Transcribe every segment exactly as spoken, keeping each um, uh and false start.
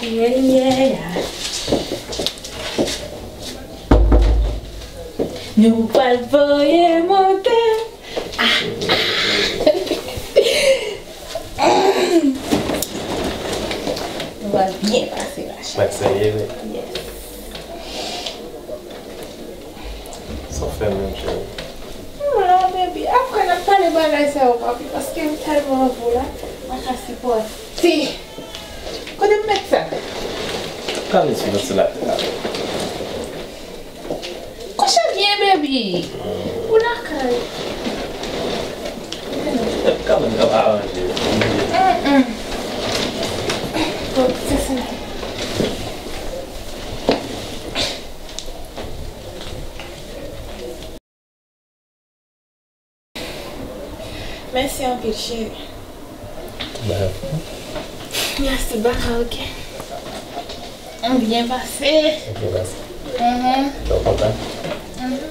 Yeah, yeah, yeah. Nou pral voye monte. Ah, ah. Nou pral byen pase la, cheri. Yes. Sa w fè menm, cheri? Mwen la, baby. Apre n ap pale bagay sa yo, papi, paske m tèlman anvi w la, m pa ka sipòte. Kote m met sa? Ka met sou vantilatè a. Kouche byen, baby. Ou lakay. Kanmenm, n ap aranje. Mm, mm. Bon, se sa. Mèsi anpil, cheri. Ba. Mèsi, ba, ok. M byen pase. Ou byen pase? Mhm. Ou kontan? Mhm.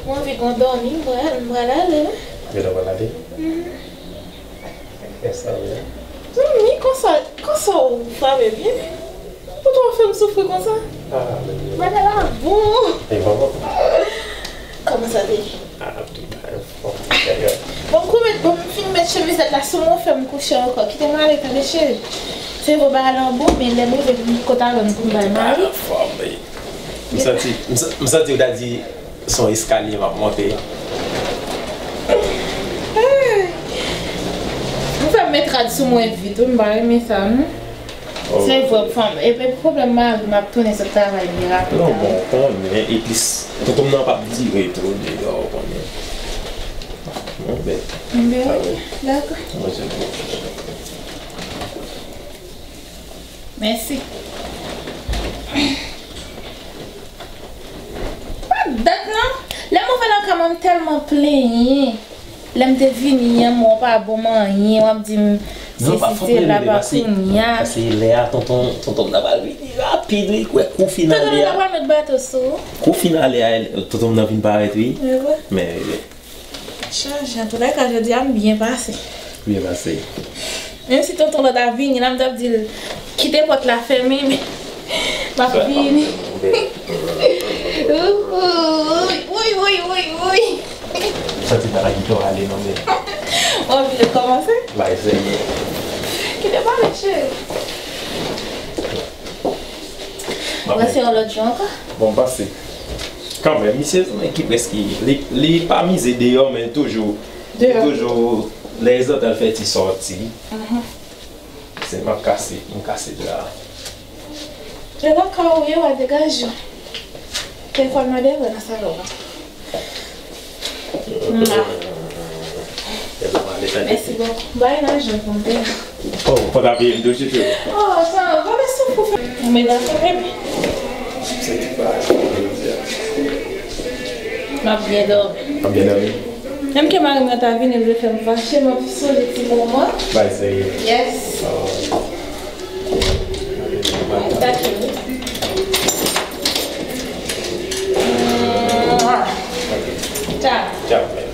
Mwen anvi gon dòmi, m pral, m pral ale, wi. Ou gentan pral ale? Mhm. Fè sa, wi. Zanmi, konsa, konsa ou frape byen? Poutèt w fè m soufri konsa? Ah, men bagay la bon. E bon, bon. Kòman sa te ye? Ah, tout bagay fò. Bon, kou met, bon, m fin met chemizèt la sou mwen, fè m kouche ankò. Kite m ale, tande, cheri. Se vo bagay la bon, men lè m rive kote Alon pou m bay mari. Ah, fò, men. M santi, m sa-, m santi w ta di, se yon eskalye m ap monte. Hey! Ou fè m met rad sou mwen vit, wi, m pa renmen sa, non. Oh. Se vre, fanm. Epi pwoblèm mari m ap tounen sot travay byen rapid. Non, bon, konnen, epi tonton m nan p ap dire tou, deyò, ou konnen. Bon, ben, ben, sa wi, dakò. Mwen se bon. Mèsi. Pa dat non. Lè m rive lakay mwen, m tèlman plenyen. Lè m te vini an, mwen pa bon m anyen, w ap di m sesi, sela, pa kounye a. Pase lè a, tonton, tonton m nan pral vini rapid, wi, kwè kou fin ale a. Tonton m nan pral met bato sou ou. Kou fin ale a, tonton m nan vin parèt, wi. Men, Chanje, antoulèka, jodi a m byen pase. Byen pase. Menm si tonton lan ta vini la, m t ap di l, kite pòt la fèmen, men m ap vini. Woy, woy, woy, woy, woy. Santi bagay ki to ale non men. Ou anvi rekòmanse? Bay sèye. Kite pale, cheri. Ou pase yon lòt jou ankò? Bon, m pase. Kanmenm, misye se yon nèg ki prèske, li, li pa mize deyò, men toujou, li toujou, lè zantan l fè ti sòti. Se m ap kase, m kase dra a. E lakay ou ye, w a degaje w. Telefòn nan devan nan salon an. Mwa. Mèsi bokou. Bay lajan pou m te la. Oh, ou pa ta peye m tou, chouchou? Oh, sa va, mèsi bokou. Mwen dakò, baby. Se ti bagay pou jodi a. M ap byen dòmi. M ap byen dòmi. Menm ke mari mwen ta vini, l vle fè m fache, m ap sonje ti moman. Bay serye. Yes. Oh. Tchau. Tchau, baby.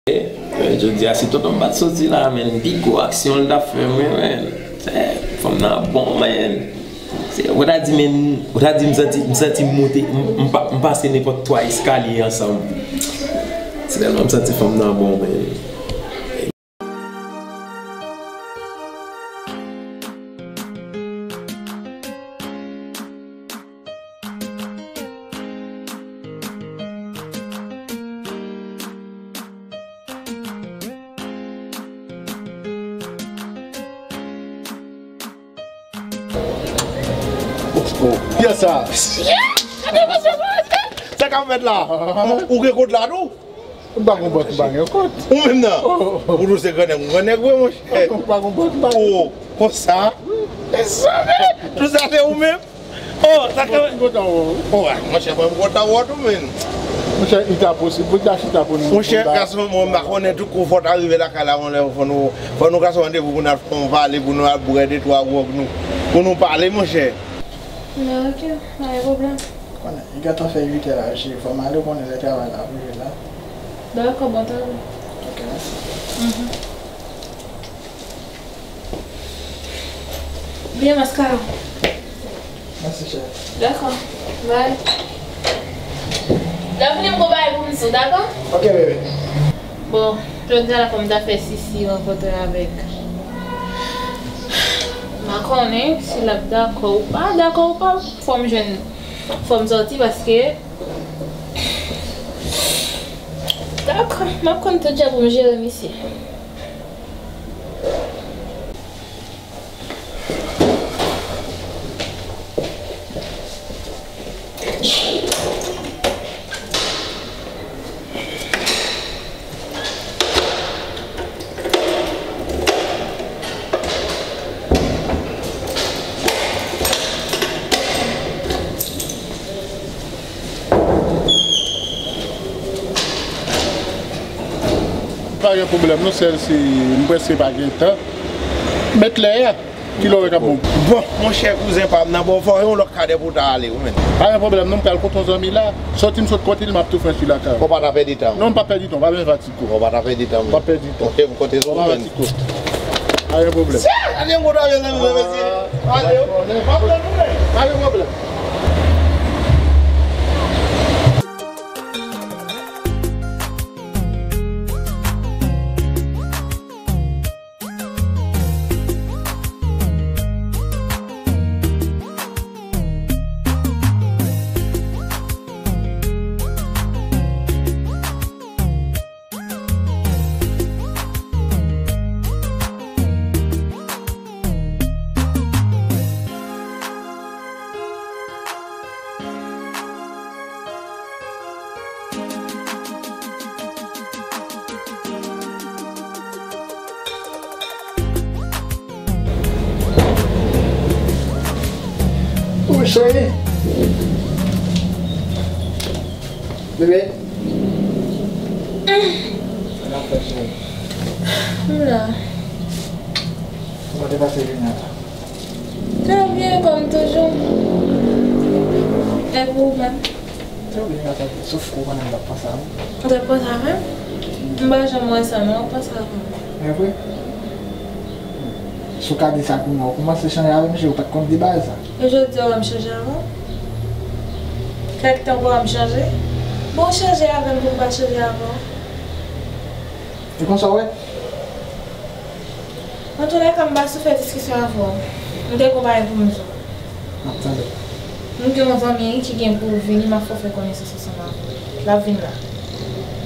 Eh, jodi a, si tonton m pa t soti la, men pi gwo aksyon l t ap fè mwen, men. Eh, fanm nan bon, men. Se, ou ta di, men, ou ta di, m santi, m santi m monte, m, m pa, m pase nenpòt twa eskalye ansanm. Se tèlman m santi fanm nan bon, men. Oh, oh, kiyès sa? Sa k ap fèt la? Ou gen kont la tou? M pa gon bòt, m pa gen kont. Ou menm nan? Ou tou se grannèg, ou grannèg vre, monchè. M pa gon bòt, m pa gen kont. Oh, konsa? Mezanmi! Tout sa se ou menm? Oh, sa ka. M kontan wè w. Oh, ah, monchè, mwen m kontan wè w tou, menm. Monchè, li ta posib pou n ta chita pou n, pou n ta. Monchè, gason, mwen m pa konnen tout kou fò w ta rive lakay la, yon lè fò nou, fò nou kase randevou pou n al fè yon pale, pou nou al bwè de twa gwòg nou, pou nou pale, monchè. Men ok, pa gen pwoblèm. Konnen, li gentan fè uit è la, cheri, fò m ale, ou konnen lè travay la ap rive la. Dakò, bon travay. Ok, mèsi. Mhm. Byen, maskara. Mèsi, chè. Dakò. Bye. Lè w vini, m gon bagay pou m di w, dakò? Ok, bebe. Bon, jodi a la, fò m ta fè Sisi rankontre avèk M pa konnen si l ap dakò ou pa, dakò ou pa, fò m jwenn, fò m sòti paske, dakò, m ap konn tout jan pou m jere misye. Pa gen pwoblèm non, sèl si m prèske pa gen tan. Met lè a. Kilè w wè k ap bon? Bon, monchè kouzen pa m nan, bon, fò yon lòt kadè pou w ta ale wi, menn. Pa gen pwoblèm non, m pral kote yon zanmi la. Sòti m sot kote l, m ap tou french li lakay ou. Fò w pa ta pèdi tan. Non, m p ap pèdi tan, pa bezwen fatig ou. Fò w pa ta pèdi tan, menn. M p ap pèdi tan. Ok, m konte sou ou, menn. Pa gen pwoblèm. Ale, m kontan avè zanmi mwen, mesye. Ale, m ap tann ou, menn. Pa gen pwoblèm. Wi, cheri. Bebe. Sa n ap fè, cheri? M la. Kòman te pase jounen an la? Trè byen, kòm toujou. E pou ou menm? Trè byen, gras a Dye. Sof ke w konnen m t ap panse a ou. Ou t ap panse avè m? M pa janm wè sa, non, w ap panse avè m. E vre? Si w ka di sa kounye a, ou kòmanse chanje avè m, cheri, ou pa t konn di bagay sa. E jodi a w wè m chanje avè w? Kèk tan w wè m chanje? Bon, w chanje avè m pou m pa chanje avè w. E konsa w wè? Antoulèka, m pa sou fè diskisyon avè w. M te gon bagay pou m di w. M ap tande. M gen yon zanmi ki gen pou vini, m ap fè w fè konesans ansanm avè l. L ap vin la.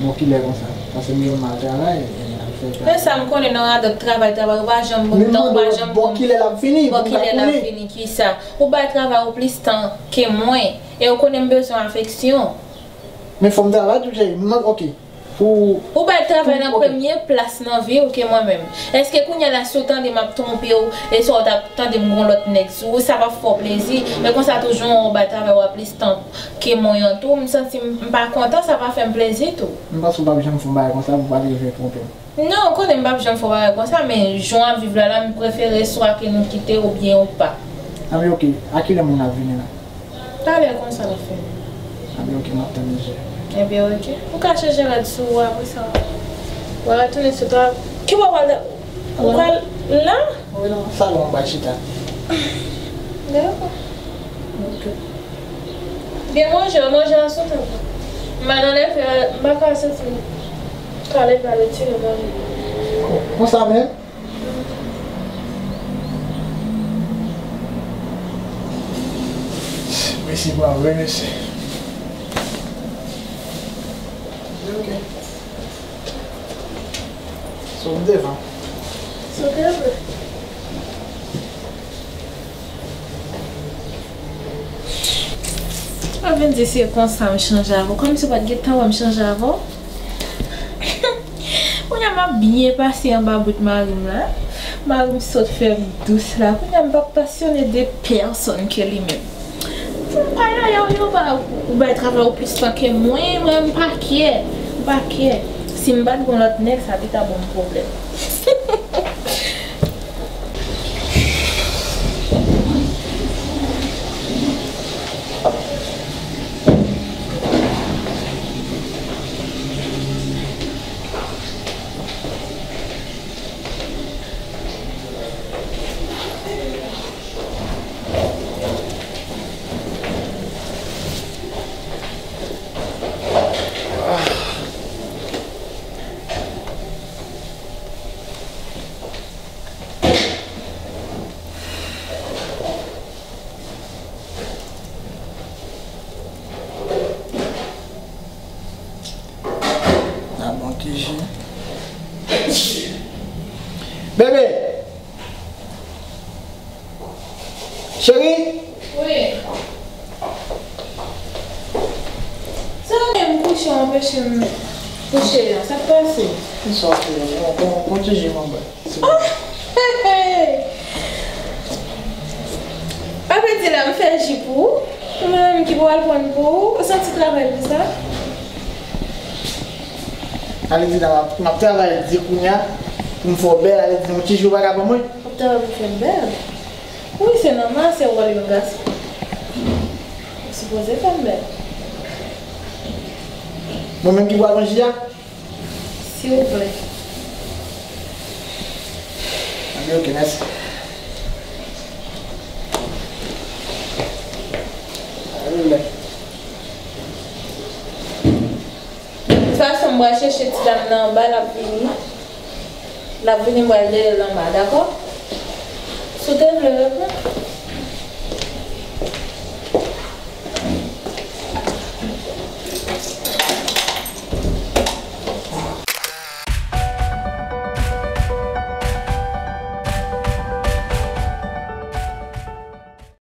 Bon, kilè konsa? Paske m gen mal travay, e, al fè travay. Men sa m konnen nan radòt travay, travay, ou pa janm ban m tan, ou pa janm ban m. Bon, kilè l ap vini? Bon, kilè l ap vini, kisa? Ou bay travay ou plis tan ke mwen, e ou konnen m bezwen afeksyon. Men fò m travay tou, cheri. M, ok. Pou, ou bay travay nan premye plas nan vi w ke mwen menm. Èske kounye a la, si w tande m ap twonpe w, e si w t ap tande m gon lòt nèg sou ou, sa p ap fè w plezi? E konsa tou, jan w bay travay w a plis tan ke mwen an tou, m santi m, m pa kontan, sa pa fè m plezi tou. M panse w p ap janm fè yon bagay konsa pou w pa t rive twonpe m. Non, ou konnen m p ap janm fè yon bagay konsa, men jan w ap viv la la, m prefere swa ke nou kite oubyen ou pa. Anben, ok. A kilè moun nan ap vini la? Talè konsa l ap fini. Anben, ok, m ap tann misye. Ebyen, ok. Ou ka chanje rad sou ou apre sa. W a retounen sou ta. Ki bò w pral? Ou pral la? Wi, nan salon an, bay chita. Dakò. Ok. Byen manje, manje a sou tab la. M pa nan leve, m pa ka soti. Ka leve al retire manje. Konsa menm? Mesi, bravo, mesi. Ok. So, m devan. So, devan. Pa vin di se konsa m chanje avè w. Kòmsi w pa t gentan wè m chanje avè w. Kounye a m ap byen pase anba bout mari m la. Mari m sot fè m dous la. Kounye a m p ap pasyone de pèsonn ke li menm. Pou m pa la, yo, yo ba, ou bay travay ou plis tan ke mwen, mwen, m pa kè. M pa kè. Si m pa t gon lòt nèg, sa te ka ban m pwoblèm. Bebe! Cheri! Wi. Sa w gen m kouche, w anpeche m kouche an? Sa k pase? Kisa w fè? Bon, bon, bon ti ji mwen bwè. Oh, hey, hey. Pa pèdi la, m fè ji pou ou. Ou menm ki pou al pran pou ou. Ou santi travay pou sa? Ale di la, m ap, m ap travay di kounye a pou m fè w bèl. Ale di yon ti jou pa ka ban mwen. W ap travay pou fè m bèl? Wi, se nòmal, se wòl yon gason. Ou sipoze fè m bèl. Mwen menm ki pral pran ji a? Silvouplè. Anben, ok, mèsi. Anben. De tout fason, m pral chèche ti dam nan anba, l ap vini. L ap vini, m pral dèyè l anba, dakò? Si w te vle reponn.